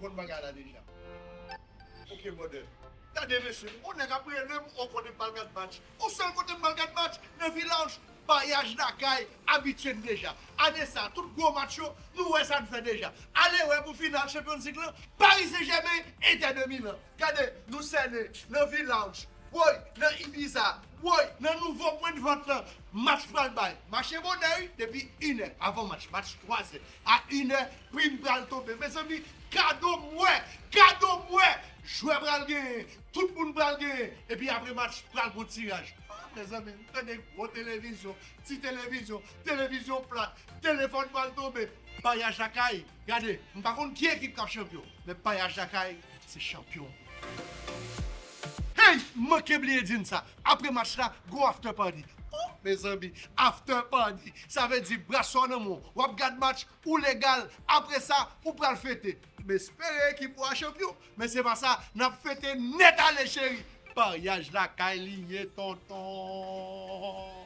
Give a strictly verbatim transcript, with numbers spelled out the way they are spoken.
konn bagay la deja. Ok, brother. Gade, mesye, yon nèg ap rele m, yon kote m pral gad match. Yon sèl kote m pral gad match, nan Village, Paryaj Lakay, abitye n deja. Ane sa, tout gwo match yo, nou wè sa n fè deja. Ale wè pou final Champions League lan, Paris Saint-Germain, Inter de Milan. Gade, nou sène, nan Village, woy, nan Ibiza, woy, nan nouvo pwen de vant lan, match pral bay. Mache bonè, wi, depi inè, avan match, match twazè. A inè, prim pral tonbe. Mezanmi, gade m wè, gade m wè, jwè pral genyen, tout moun pral genyen, epi apre match, pral gon tiraj. Ah, mezanmi, m tande gwo televizyon, ti televizyon, televizyon plat, telefòn pral tonbe. Paryaj Lakay, gade, m pa konn ki ekip k ap chanpyon, men Paryaj Lakay, se chanpyon. Hey, m manke bliye di n sa. Apre match la, go after party. Oh, mezanmi, after party, sa vle di braswa nan men w, w ap gad match, ou legal, apre sa, ou pral fete. M espere ekip ou a chanpyon, men se pa sa, n ap fete nèt ale, cheri. Paryaj Lakay li ye, tonton.